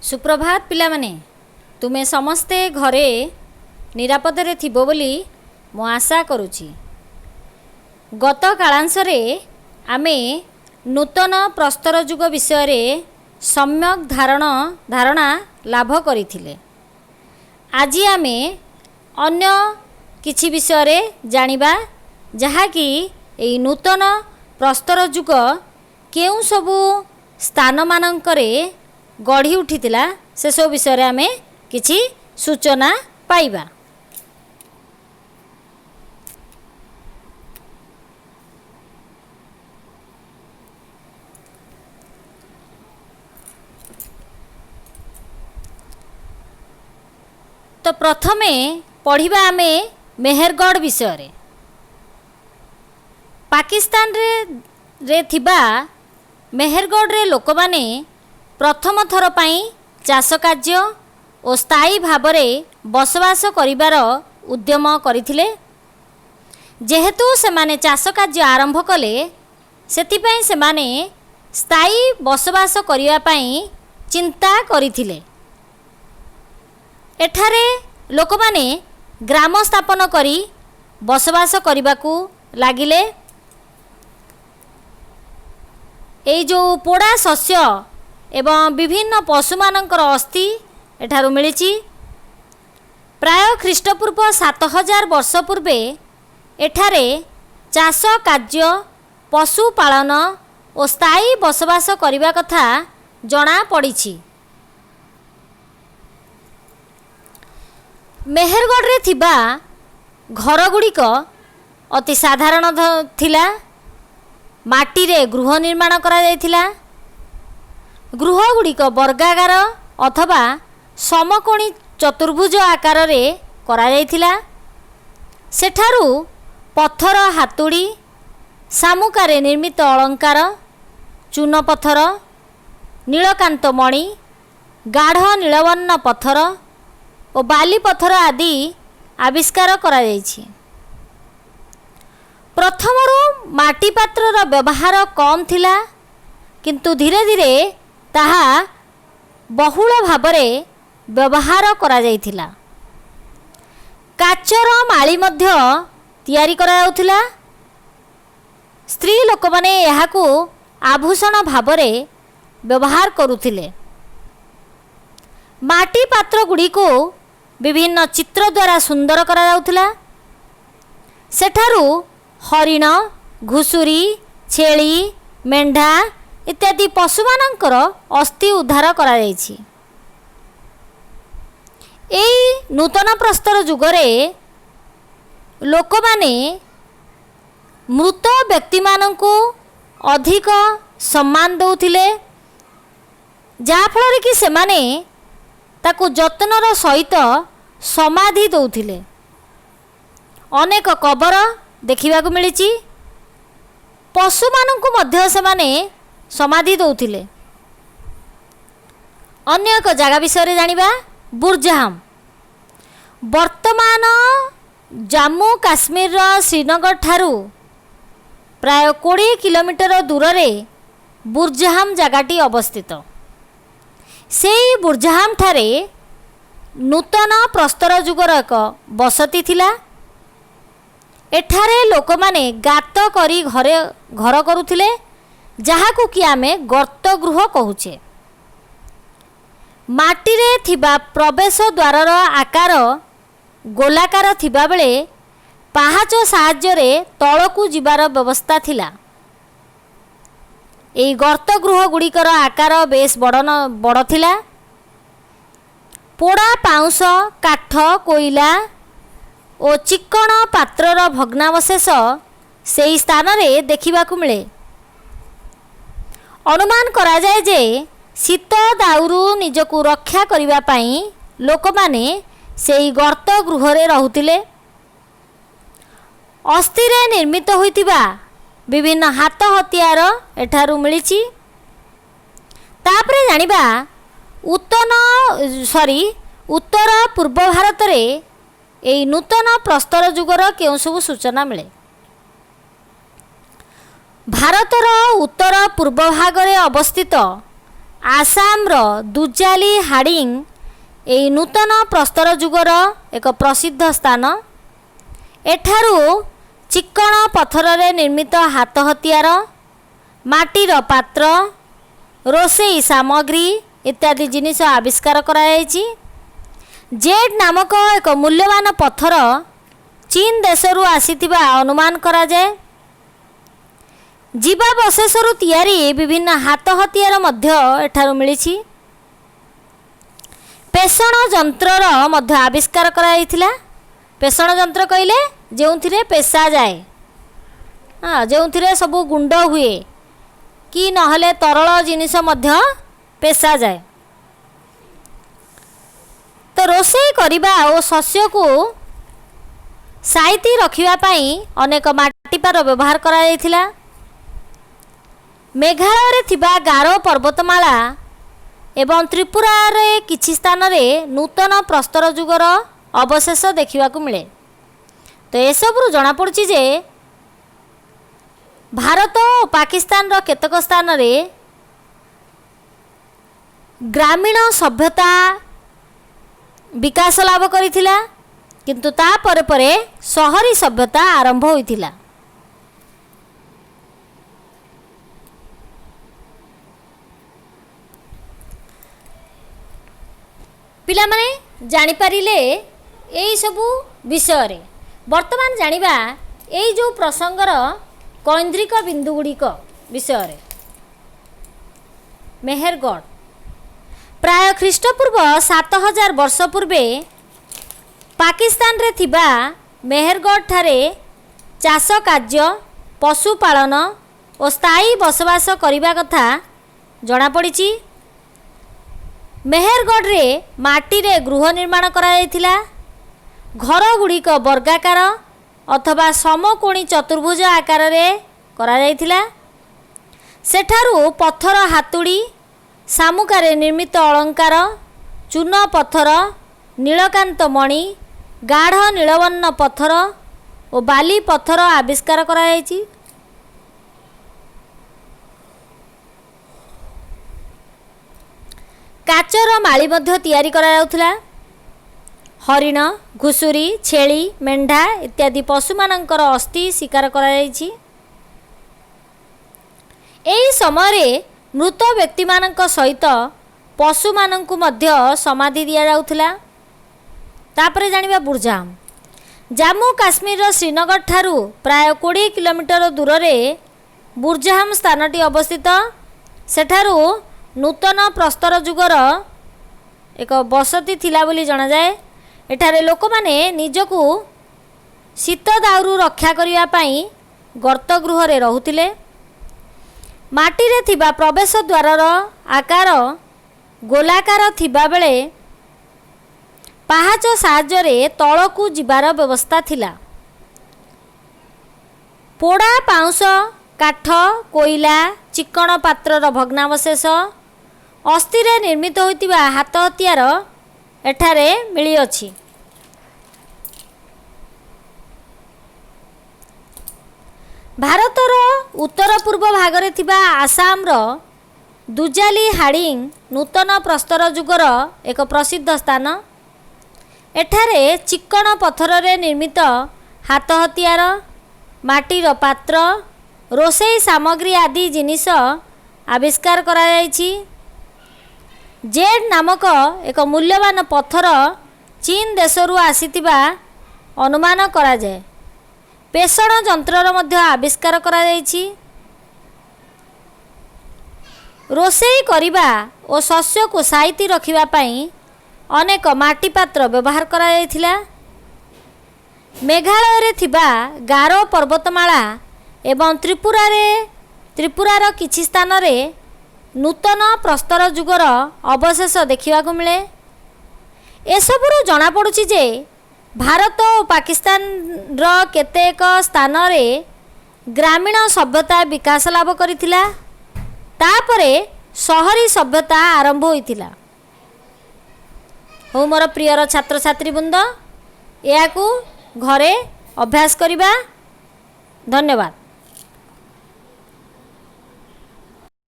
ସୁପ୍ରଭାତ ପିଲାମାନେ। ତୁମେ ସମସ୍ତେ ଘରେ ନିରାପଦରେ ଥିବ ବୋଲି ମୁଁ ଆଶା କରୁଛି। ଗତ କାଳାଂଶରେ ଆମେ ନୂତନ ପ୍ରସ୍ତର ଯୁଗ ବିଷୟରେ ସମ୍ୟକ୍ ଧାରଣା ଲାଭ କରିଥିଲେ। ଆଜି ଆମେ ଅନ୍ୟ କିଛି ବିଷୟରେ ଜାଣିବା, ଯାହାକି ଏଇ ନୂତନ ପ୍ରସ୍ତର ଯୁଗ କେଉଁ ସବୁ ସ୍ଥାନମାନଙ୍କରେ ଗଢ଼ି ଉଠିଥିଲା, ସେସବୁ ବିଷୟରେ ଆମେ କିଛି ସୂଚନା ପାଇବା। ତ ପ୍ରଥମେ ପଢ଼ିବା ଆମେ ମେହେରଗଡ଼ ବିଷୟରେ। ପାକିସ୍ତାନରେ ରେ ଥିବା ମେହେରଗଡ଼ରେ ଲୋକମାନେ ପ୍ରଥମ ଥର ପାଇଁ ଚାଷ କାର୍ଯ୍ୟ ଓ ସ୍ଥାୟୀ ଭାବରେ ବସବାସ କରିବାର ଉଦ୍ୟମ କରିଥିଲେ। ଯେହେତୁ ସେମାନେ ଚାଷ କାର୍ଯ୍ୟ ଆରମ୍ଭ କଲେ, ସେଥିପାଇଁ ସେମାନେ ସ୍ଥାୟୀ ବସବାସ କରିବା ପାଇଁ ଚିନ୍ତା କରିଥିଲେ। ଏଠାରେ ଲୋକମାନେ ଗ୍ରାମ ସ୍ଥାପନ କରି ବସବାସ କରିବାକୁ ଲାଗିଲେ। ଏଇ ଯେଉଁ ପୋଡ଼ା ଶସ୍ୟ ଏବଂ ବିଭିନ୍ନ ପଶୁମାନଙ୍କର ଅସ୍ଥି ଏଠାରୁ ମିଳିଛି। ପ୍ରାୟ ଖ୍ରୀଷ୍ଟପୂର୍ବ 7000 ବର୍ଷ ପୂର୍ବେ ଏଠାରେ ଚାଷ କାର୍ଯ୍ୟ, ପଶୁପାଳନ ଓ ସ୍ଥାୟୀ ବସବାସ କରିବା କଥା ଜଣାପଡ଼ିଛି। ମେହେରଗଡ଼ରେ ଥିବା ଘରଗୁଡ଼ିକ ଅତି ସାଧାରଣ ଥିଲା। ମାଟିରେ ଗୃହ ନିର୍ମାଣ କରାଯାଇଥିଲା। ଗୃହଗୁଡ଼ିକ ବର୍ଗାକାର ଅଥବା ସମକୋଣୀ ଚତୁର୍ଭୁଜ ଆକାରରେ କରାଯାଇଥିଲା। ସେଠାରୁ ପଥର ହାତୁଡ଼ି, ଶାମୁକାରେ ନିର୍ମିତ ଅଳଙ୍କାର, ଚୂନପଥର, ନୀଳକାନ୍ତ ମଣି, ଗାଢ଼ ନୀଳବର୍ଣ୍ଣ ପଥର ଓ ବାଲି ପଥର ଆଦି ଆବିଷ୍କାର କରାଯାଇଛି। ପ୍ରଥମରୁ ମାଟି ପାତ୍ରର ବ୍ୟବହାର କମ୍ ଥିଲା, କିନ୍ତୁ ଧୀରେ ଧୀରେ ତାହା ବହୁଳ ଭାବରେ ବ୍ୟବହାର କରାଯାଇଥିଲା। କାଚର ମାଳି ମଧ୍ୟ ତିଆରି କରାଯାଉଥିଲା। ସ୍ତ୍ରୀ ଲୋକମାନେ ଏହାକୁ ଆଭୂଷଣ ଭାବରେ ବ୍ୟବହାର କରୁଥିଲେ। ମାଟି ପାତ୍ର ଗୁଡ଼ିକୁ ବିଭିନ୍ନ ଚିତ୍ର ଦ୍ୱାରା ସୁନ୍ଦର କରାଯାଉଥିଲା। ସେଠାରୁ ହରିଣ, ଘୁଷୁରୀ, ଛେଳି, ମେଣ୍ଢା ଇତ୍ୟାଦି ପଶୁମାନଙ୍କର ଅସ୍ଥି ଉଦ୍ଧାର କରାଯାଇଛି। ଏଇ ନୂତନ ପ୍ରସ୍ତର ଯୁଗରେ ଲୋକମାନେ ମୃତ ବ୍ୟକ୍ତିମାନଙ୍କୁ ଅଧିକ ସମ୍ମାନ ଦେଉଥିଲେ, ଯାହାଫଳରେ କି ସେମାନେ ତାକୁ ଯତ୍ନର ସହିତ ସମାଧି ଦେଉଥିଲେ। ଅନେକ କବର ଦେଖିବାକୁ ମିଳିଛି। ପଶୁମାନଙ୍କୁ ମଧ୍ୟ ସେମାନେ ସମାଧି ଦେଉଥିଲେ। ଅନ୍ୟ ଏକ ଜାଗା ବିଷୟରେ ଜାଣିବା, ବୁର୍ଜାହାମ। ବର୍ତ୍ତମାନ ଜାମ୍ମୁ କାଶ୍ମୀରର ଶ୍ରୀନଗର ଠାରୁ ପ୍ରାୟ 20 କିଲୋମିଟର ଦୂରରେ ବୁର୍ଜାହାମ ଜାଗାଟି ଅବସ୍ଥିତ। ସେଇ ବୁର୍ଜାହାମ ଠାରେ ନୂତନ ପ୍ରସ୍ତର ଯୁଗର ଏକ ବସତି ଥିଲା। ଏଠାରେ ଲୋକମାନେ ଗାତ କରି ଘରେ ଘର କରୁଥିଲେ, ଯାହାକୁ କି ଆମେ ଗର୍ତ୍ତ ଗୃହ କହୁଛେ। ମାଟିରେ ଥିବା ପ୍ରବେଶ ଦ୍ୱାରର ଆକାର ଗୋଲାକାର ଥିବାବେଳେ ପାହାଚ ସାହାଯ୍ୟରେ ତଳକୁ ଯିବାର ବ୍ୟବସ୍ଥା ଥିଲା। ଏଇ ଗର୍ତ୍ତ ଗୃହ ଗୁଡ଼ିକର ଆକାର ବେଶ ବଡ଼ ଥିଲା। ପୋଡ଼ା ପାଉଁଶ, କାଠ, କୋଇଲା ଓ ଚିକ୍କଣ ପାତ୍ରର ଭଗ୍ନାବଶେଷ ସେହି ସ୍ଥାନରେ ଦେଖିବାକୁ ମିଳେ। ଅନୁମାନ କରାଯାଏ ଯେ ଶୀତ ଦାଉରୁ ନିଜକୁ ରକ୍ଷା କରିବା ପାଇଁ ଲୋକମାନେ ସେହି ଗର୍ତ୍ତ ଗୃହରେ ରହୁଥିଲେ। ଅସ୍ଥିରେ ନିର୍ମିତ ହୋଇଥିବା ବିଭିନ୍ନ ହାତ ହତିଆର ଏଠାରୁ ମିଳିଛି। ତାପରେ ଜାଣିବା ଉତ୍ତନ ସରି ଉତ୍ତର ପୂର୍ବ ଭାରତରେ ଏଇ ନୂତନ ପ୍ରସ୍ତର ଯୁଗର କେଉଁ ସବୁ ସୂଚନା ମିଳେ। ଭାରତର ଉତ୍ତର ପୂର୍ବ ଭାଗରେ ଅବସ୍ଥିତ ଆସାମର ଦୁଜାଲି ହାଡ଼ିଂ ଏହି ନୂତନ ପ୍ରସ୍ତର ଯୁଗର ଏକ ପ୍ରସିଦ୍ଧ ସ୍ଥାନ। ଏଠାରୁ ଚିକ୍କଣ ପଥରରେ ନିର୍ମିତ ହାତ ହତିଆର, ମାଟିର ପାତ୍ର, ରୋଷେଇ ସାମଗ୍ରୀ ଇତ୍ୟାଦି ଜିନିଷ ଆବିଷ୍କାର କରାଯାଇଛି। ଜେଡ୍ ନାମକ ଏକ ମୂଲ୍ୟବାନ ପଥର ଚୀନ ଦେଶରୁ ଆସିଥିବା ଅନୁମାନ କରାଯାଏ। ଜୀବାବଶେଷରୁ ତିଆରି ବିଭିନ୍ନ ହାତ ହତିଆର ମଧ୍ୟ ଏଠାରୁ ମିଳିଛି। ପେଷଣ ଯନ୍ତ୍ରର ମଧ୍ୟ ଆବିଷ୍କାର କରାଯାଇଥିଲା। ପେଷଣ ଯନ୍ତ୍ର କହିଲେ ଯେଉଁଥିରେ ପେଷାଯାଏ, ହଁ, ଯେଉଁଥିରେ ସବୁ ଗୁଣ୍ଡ ହୁଏ କି ନହେଲେ ତରଳ ଜିନିଷ ମଧ୍ୟ ପେଷାଯାଏ। ତ ରୋଷେଇ କରିବା ଓ ଶସ୍ୟକୁ ସାଇତି ରଖିବା ପାଇଁ ଅନେକ ମାଟିପାତ୍ର ବ୍ୟବହାର କରାଯାଇଥିଲା। ମେଘାଳୟରେ ଥିବା ଗାରୋ ପର୍ବତମାଳା ଏବଂ ତ୍ରିପୁରାରେ କିଛି ସ୍ଥାନରେ ନୂତନ ପ୍ରସ୍ତର ଯୁଗର ଅବଶେଷ ଦେଖିବାକୁ ମିଳେ। ତ ଏସବୁରୁ ଜଣାପଡ଼ୁଛି ଯେ ଭାରତ ଓ ପାକିସ୍ତାନର କେତେକ ସ୍ଥାନରେ ଗ୍ରାମୀଣ ସଭ୍ୟତା ବିକାଶ ଲାଭ କରିଥିଲା, କିନ୍ତୁ ତା ପରେ ପରେ ସହରୀ ସଭ୍ୟତା ଆରମ୍ଭ ହୋଇଥିଲା। ପିଲାମାନେ ଜାଣିପାରିଲେ ଏଇସବୁ ବିଷୟରେ। ବର୍ତ୍ତମାନ ଜାଣିବା ଏଇ ଯେଉଁ ପ୍ରସଙ୍ଗର କୈନ୍ଦ୍ରିକ ବିନ୍ଦୁ ଗୁଡ଼ିକ ବିଷୟରେ। ମେହେରଗଡ଼ ପ୍ରାୟ ଖ୍ରୀଷ୍ଟପୂର୍ବ 7000 ବର୍ଷ ପୂର୍ବେ ପାକିସ୍ତାନରେ ଥିବା ମେହେରଗଡ଼ଠାରେ ଚାଷ କାର୍ଯ୍ୟ, ପଶୁପାଳନ ଓ ସ୍ଥାୟୀ ବସବାସ କରିବା କଥା ଜଣାପଡ଼ିଛି। ମେହେରଗଡ଼ରେ ମାଟିରେ ଗୃହ ନିର୍ମାଣ କରାଯାଇଥିଲା। ଘରଗୁଡ଼ିକ ବର୍ଗାକାର ଅଥବା ସମକୋଣୀ ଚତୁର୍ଭୁଜ ଆକାରରେ କରାଯାଇଥିଲା। ସେଠାରୁ ପଥର ହାତୁଡ଼ି, ଶାମୁକାରେ ନିର୍ମିତ ଅଳଙ୍କାର, ଚୂନ ପଥର, ନୀଳକାନ୍ତ ମଣି, ଗାଢ଼ ନୀଳବର୍ଣ୍ଣ ପଥର ଓ ବାଲି ପଥର ଆବିଷ୍କାର କରାଯାଇଛି। କାଚର ମାଳି ମଧ୍ୟ ତିଆରି କରାଯାଉଥିଲା। ହରିଣ, ଘୁଷୁରୀ, ଛେଳି, ମେଣ୍ଢା ଇତ୍ୟାଦି ପଶୁମାନଙ୍କର ଅସ୍ଥି ଶିକାର କରାଯାଇଛି। ଏହି ସମୟରେ ମୃତ ବ୍ୟକ୍ତିମାନଙ୍କ ସହିତ ପଶୁମାନଙ୍କୁ ମଧ୍ୟ ସମାଧି ଦିଆଯାଉଥିଲା। ତାପରେ ଜାଣିବା ବୁର୍ଜାହମ। ଜାମ୍ମୁ କାଶ୍ମୀରର ଶ୍ରୀନଗର ଠାରୁ ପ୍ରାୟ 20 କିଲୋମିଟର ଦୂରରେ ବୁର୍ଜାହମ ସ୍ଥାନଟି ଅବସ୍ଥିତ। ସେଠାରୁ ନୂତନ ପ୍ରସ୍ତର ଯୁଗର ଏକ ବସତି ଥିଲା ବୋଲି ଜଣାଯାଏ। ଏଠାରେ ଲୋକମାନେ ନିଜକୁ ଶୀତ ଦାଉରୁ ରକ୍ଷା କରିବା ପାଇଁ ଗର୍ତ୍ତ ଗୃହରେ ରହୁଥିଲେ। ମାଟିରେ ଥିବା ପ୍ରବେଶ ଦ୍ୱାରର ଆକାର ଗୋଲାକାର ଥିବାବେଳେ ପାହାଚ ସାହାଯ୍ୟରେ ତଳକୁ ଯିବାର ବ୍ୟବସ୍ଥା ଥିଲା। ପୋଡ଼ା ପାଉଁଶ, କାଠ, କୋଇଲା, ଚିକ୍କଣ ପାତ୍ରର ଭଗ୍ନାବଶେଷ, ଅସ୍ଥିରେ ନିର୍ମିତ ହୋଇଥିବା ହାତ ହତିଆର ଏଠାରେ ମିଳିଅଛି। ଭାରତର ଉତ୍ତର ପୂର୍ବ ଭାଗରେ ଥିବା ଆସାମର ଦୁଜାଲି ହାଡ଼ିଂ ନୂତନ ପ୍ରସ୍ତର ଯୁଗର ଏକ ପ୍ରସିଦ୍ଧ ସ୍ଥାନ। ଏଠାରେ ଚିକ୍କଣ ପଥରରେ ନିର୍ମିତ ହାତ ହତିଆର, ମାଟିର ପାତ୍ର, ରୋଷେଇ ସାମଗ୍ରୀ ଆଦି ଜିନିଷ ଆବିଷ୍କାର କରାଯାଇଛି। ଜେଡ୍ ନାମକ ଏକ ମୂଲ୍ୟବାନ ପଥର ଚୀନ ଦେଶରୁ ଆସିଥିବା ଅନୁମାନ କରାଯାଏ। ପେଷଣ ଯନ୍ତ୍ରର ମଧ୍ୟ ଆବିଷ୍କାର କରାଯାଇଛି। ରୋଷେଇ କରିବା ଓ ଶସ୍ୟକୁ ସାଇତି ରଖିବା ପାଇଁ ଅନେକ ମାଟି ପାତ୍ର ବ୍ୟବହାର କରାଯାଇଥିଲା। ମେଘାଳୟରେ ଥିବା ଗାରୋ ପର୍ବତମାଳା ଏବଂ ତ୍ରିପୁରାର କିଛି ସ୍ଥାନରେ ନୂତନ ପ୍ରସ୍ତର ଯୁଗର ଅବଶେଷ ଦେଖିବାକୁ ମିଳେ। ଏସବୁରୁ ଜଣାପଡ଼ୁଛି ଯେ ଭାରତ ଓ ପାକିସ୍ତାନର କେତେକ ସ୍ଥାନରେ ଗ୍ରାମୀଣ ସଭ୍ୟତା ବିକାଶ ଲାଭ କରିଥିଲା, ତାପରେ ସହରୀ ସଭ୍ୟତା ଆରମ୍ଭ ହୋଇଥିଲା। ହଉ ମୋର ପ୍ରିୟର ଛାତ୍ରଛାତ୍ରୀ ବୃନ୍ଦ, ଏହାକୁ ଘରେ ଅଭ୍ୟାସ କରିବା। ଧନ୍ୟବାଦ।